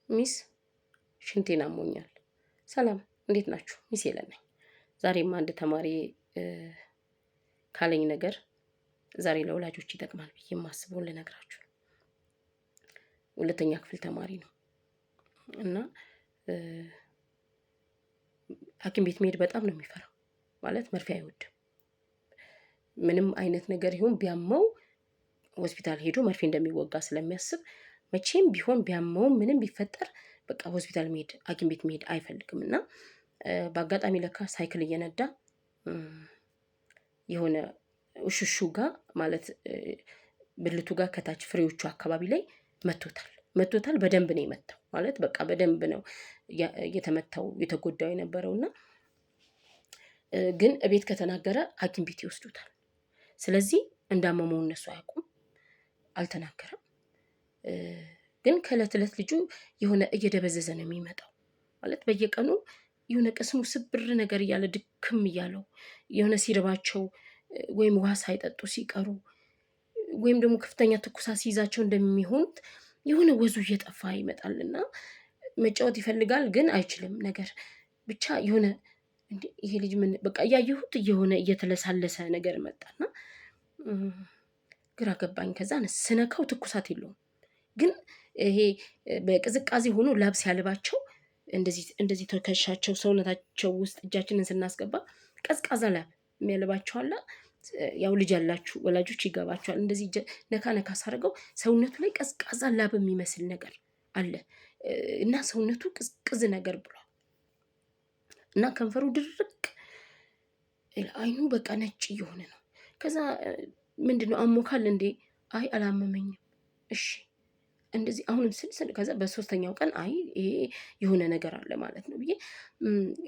Miss ሽንቴን አሞኛል። ሰላም፣ እንዴት ናችሁ? Miss የለን ነኝ። ዛሬም አንድ ተማሪ ካለኝ ነገር ዛሬ ለወላጆች ይጠቅማል ብዬ የማስበውን ልነግራችሁ ነው። ሁለተኛ ክፍል ተማሪ ነው እና ሐኪም ቤት መሄድ በጣም ነው የሚፈራው። ማለት መርፌ አይወድም። ምንም አይነት ነገር ይሁን ቢያመው ሆስፒታል ሄዶ መርፌ እንደሚወጋ ስለሚያስብ መቼም ቢሆን ቢያመው ምንም ቢፈጠር በቃ ሆስፒታል መሄድ፣ ሐኪም ቤት መሄድ አይፈልግም። እና በአጋጣሚ ለካ ሳይክል እየነዳ የሆነ እሹሹ ጋር፣ ማለት ብልቱ ጋር ከታች ፍሬዎቹ አካባቢ ላይ መቶታል። መቶታል። በደንብ ነው የመታው። ማለት በቃ በደንብ ነው የተመታው፣ የተጎዳው የነበረው። እና ግን እቤት ከተናገረ ሐኪም ቤት ይወስዱታል። ስለዚህ እንዳመመው እነሱ አያውቁም። አልተናገረም። ግን ከእለት እለት ልጁ የሆነ እየደበዘዘ ነው የሚመጣው። ማለት በየቀኑ የሆነ ቅስሙ ስብር ነገር እያለ፣ ድክም እያለው፣ የሆነ ሲርባቸው ወይም ውሃ ሳይጠጡ ሲቀሩ ወይም ደግሞ ከፍተኛ ትኩሳት ሲይዛቸው እንደሚሆኑት የሆነ ወዙ እየጠፋ ይመጣል። እና መጫወት ይፈልጋል ግን አይችልም ነገር። ብቻ የሆነ ይሄ ልጅ ምን በቃ እያየሁት እየሆነ እየተለሳለሰ ነገር መጣና ግራ ገባኝ። ከዛ ስነካው ትኩሳት የለውም፣ ግን ይሄ በቅዝቃዜ ሆኖ ላብ ሲያልባቸው እንደዚህ እንደዚህ ትከሻቸው ሰውነታቸው ውስጥ እጃችንን ስናስገባ ቀዝቃዛ ላብ የሚያልባቸው አለ። ያው ልጅ ያላችሁ ወላጆች ይገባቸዋል። እንደዚህ ነካ ነካ ሳደርገው ሰውነቱ ላይ ቀዝቃዛ ላብ የሚመስል ነገር አለ እና ሰውነቱ ቅዝቅዝ ነገር ብሏል እና ከንፈሩ ድርቅ፣ አይኑ በቃ ነጭ እየሆነ ነው። ከዛ ምንድን ነው፣ አሞካል እንዴ? አይ አላመመኝም። እሺ እንደዚህ አሁንም ስል ከዛ በሶስተኛው ቀን አይ ይሄ የሆነ ነገር አለ ማለት ነው ብዬ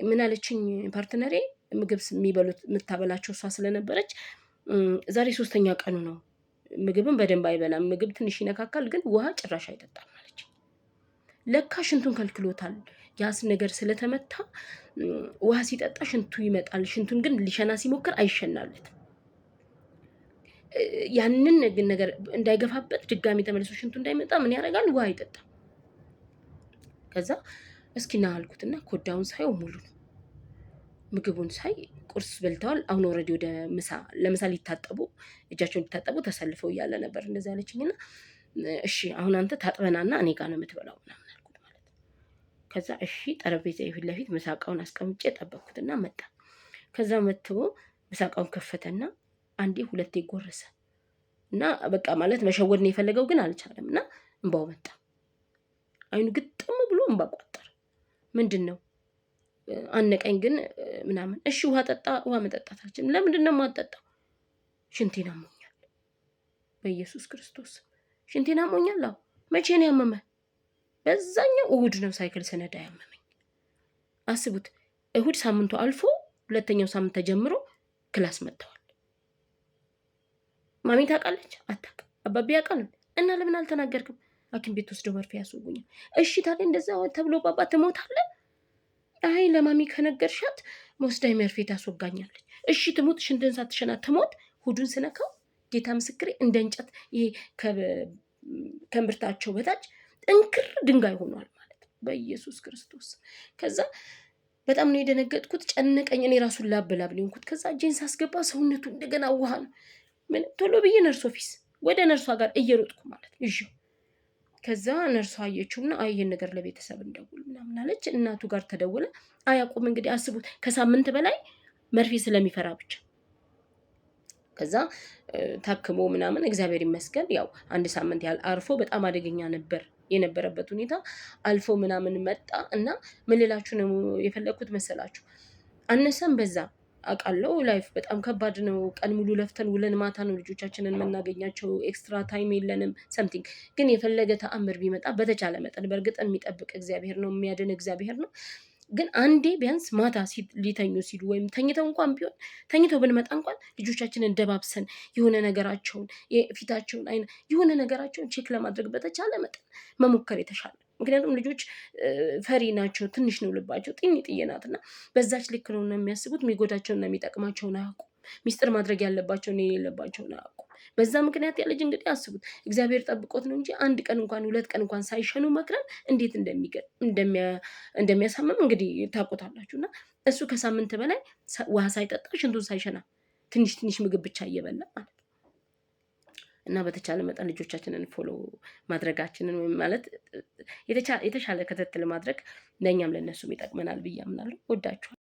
ምን አለችኝ partner ኤ፣ ምግብ የሚበሉት የምታበላቸው እሷ ስለነበረች፣ ዛሬ ሶስተኛ ቀኑ ነው፣ ምግብን በደንብ አይበላም፣ ምግብ ትንሽ ይነካካል፣ ግን ውሃ ጭራሽ አይጠጣም አለች። ለካ ሽንቱን ከልክሎታል። ያስ ነገር ስለተመታ ውሃ ሲጠጣ ሽንቱ ይመጣል። ሽንቱን ግን ሊሸና ሲሞክር አይሸናለትም። ያንን ግን ነገር እንዳይገፋበት፣ ድጋሚ ተመልሶ ሽንቱ እንዳይመጣ ምን ያደርጋል? ውሃ አይጠጣም። ከዛ እስኪ ና አልኩትና ኮዳውን ሳየው ሙሉ ነው። ምግቡን ሳይ ቁርስ በልተዋል። አሁን already ወደ ምሳ ለምሳ ሊታጠቡ፣ እጃቸውን ሊታጠቡ ተሰልፈው እያለ ነበር እንደዚ ያለችኝና እሺ አሁን አንተ ታጥበናና እኔ ጋር ነው የምትበላው ምናምን አልኩት ማለት ነው። ከዛ እሺ ጠረጴዛ ፊት ለፊት ምሳቃውን አስቀምጬ ጠበቅኩትና መጣ። ከዛ መጥቶ ምሳቃውን ከፈተና አንዴ ሁለቴ ጎረሰ እና በቃ ማለት መሸወድ ነው የፈለገው ግን አልቻለም እና እንባው መጣ። አይኑ ግጥም ብሎ እንባ ቋጠረ። ምንድን ነው? አነቀኝ ግን ምናምን። እሺ ውሃ ጠጣ። ውሃ መጠጣት አልችልም። ለምንድን ነው የማትጠጣው? ሽንቴን አሞኛል። በኢየሱስ ክርስቶስ ሽንቴን አሞኛል። አዎ። መቼ ነው ያመመህ? በዛኛው እሁድ ነው ሳይክል ስነዳ ያመመኝ። አስቡት፣ እሁድ ሳምንቱ አልፎ ሁለተኛው ሳምንት ተጀምሮ class መጥተዋል። ማሚ ታውቃለች? አታውቅም። አባቢ ያውቃል? እና ለምን አልተናገርክም? ሐኪም ቤት ወስደው መርፌ ያስወጉኛል። እሺ ታዲያ እንደዛ ተብሎ ባባ ትሞታለህ? አይ ለማሚ ከነገርሻት ወስዳኝ መርፌ ታስወጋኛለች። እሺ ትሞት፣ ሽንትን ሳትሸና ትሞት። ሆዱን ስነካው ጌታ ምስክሬ እንደ እንጨት ይሄ ከእምብርታቸው በታች ጥንክር ድንጋይ ሆኗል ማለት ነው። በኢየሱስ ክርስቶስ። ከዛ በጣም ነው የደነገጥኩት፣ ጨነቀኝ። እኔ ራሱን ላብ ላብ ነው የሆንኩት። ከዛ እጄን ሳስገባ ሰውነቱ እንደገና ውሃ ነው። ምን ቶሎ ብዬ nurse office ወደ ነርሷ ጋር እየሮጥኩ ማለት ነው ይዤው። ከዛ ነርሷ አየችውና አይ ይሄን ነገር ለቤተሰብ እንደውል ምናምን አለች። እናቱ ጋር ተደወለ። አያውቁም እንግዲህ አስቡት፣ ከሳምንት በላይ መርፌ ስለሚፈራ ብቻ። ከዛ ታክሞ ምናምን እግዚአብሔር ይመስገን ያው አንድ ሳምንት ያህል አርፎ፣ በጣም አደገኛ ነበር የነበረበት ሁኔታ፣ አልፎ ምናምን መጣ። እና ምን ልላችሁ ነው የፈለግኩት መሰላችሁ? አነሰም በዛ አውቃለሁ life በጣም ከባድ ነው። ቀን ሙሉ ለፍተን ውለን ማታ ነው ልጆቻችንን የምናገኛቸው። Extra time የለንም something። ግን የፈለገ ተአምር ቢመጣ በተቻለ መጠን፣ በእርግጥ የሚጠብቅ እግዚአብሔር ነው፣ የሚያድን እግዚአብሔር ነው። ግን አንዴ ቢያንስ ማታ ሊተኙ ሲሉ ወይም ተኝተው እንኳን ቢሆን፣ ተኝተው ብንመጣ እንኳን ልጆቻችንን ደባብሰን የሆነ ነገራቸውን፣ ፊታቸውን፣ አይነ የሆነ ነገራቸውን check ለማድረግ በተቻለ መጠን መሞከር የተሻለ። ምክንያቱም ልጆች ፈሪ ናቸው። ትንሽ ነው ልባቸው፣ ጥንጥዬ ናት እና በዛች ልክ ነው የሚያስቡት። የሚጎዳቸውና የሚጠቅማቸውን አያውቁም። ሚስጥር ማድረግ ያለባቸውን የሌለባቸውን አያውቁም። በዛ ምክንያት ያ ልጅ እንግዲህ አስቡት፣ እግዚአብሔር ጠብቆት ነው እንጂ አንድ ቀን እንኳን 2 ቀን እንኳን ሳይሸኑ መክረም እንዴት እንደሚያሳምም እንግዲህ ታውቁታላችሁ። እና እሱ ከሳምንት በላይ ውሃ ሳይጠጣ፣ ሽንቱን ሳይሸና፣ ትንሽ ትንሽ ምግብ ብቻ እየበላ ማለት ነው። እና በተቻለ መጠን ልጆቻችንን follow ማድረጋችንን ወይም ማለት የተሻለ ክትትል ማድረግ ለእኛም ለእነሱም ይጠቅመናል ብዬ አምናለሁ። ወዳችኋል።